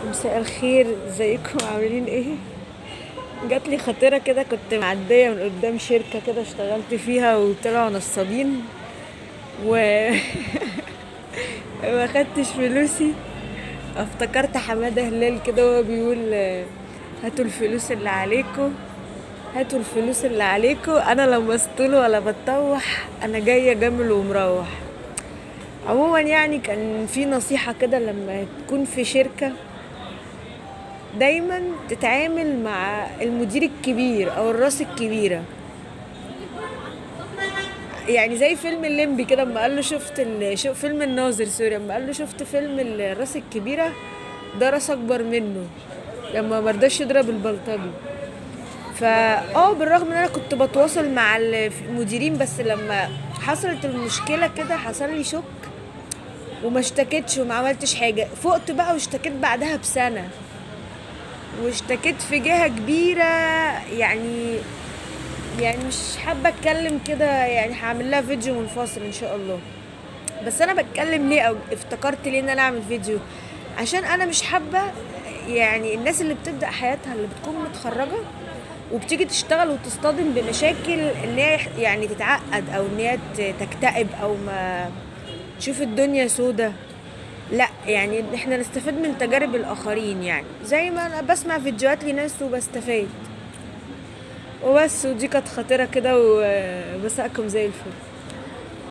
مساء الخير، ازيكم؟ عاملين ايه؟ جات لي خطيرة كده، كنت معدية من قدام شركة كده اشتغلت فيها وطلعوا نصابين و ما خدتش فلوسي. افتكرت حمادة هلال كده وهو بيقول هاتوا الفلوس اللي عليكم، هاتوا الفلوس اللي عليكم، انا لا مسطول ولا بتطوح، انا جاية جمل ومروح. عموما كان في نصيحة كده، لما تكون في شركة دايما تتعامل مع المدير الكبير او الراس الكبيرة، زي فيلم الليمبي كده اما قال له شفت شو فيلم الناظر، سوري، اما قال له شفت فيلم الراس الكبيرة، ده راس اكبر منه، لما ما رضاش يضرب البلطجي. بالرغم ان انا كنت بتواصل مع المديرين، بس لما حصلت المشكلة كده حصل لي شوك وما اشتكيتش وما عملتش حاجة. فقت بقى واشتكيت بعدها بسنة، واشتكيت في جهة كبيرة، يعني مش حابة اتكلم كده، هعمل لها فيديو منفصل ان شاء الله. بس انا بتكلم ليه او افتكرت ليه ان انا اعمل فيديو، عشان انا مش حابة الناس اللي بتبدأ حياتها، اللي بتكون متخرجة وبتيجي تشتغل وتصطدم بمشاكل ان هي تتعقد او ان هي تكتئب او ما تشوف الدنيا سودة. لا، احنا نستفيد من تجارب الاخرين، زي ما انا بسمع فيديوهات لناس وبستفاد وبس. ودي كانت خطيرة كده، ومساءكم زي الفل.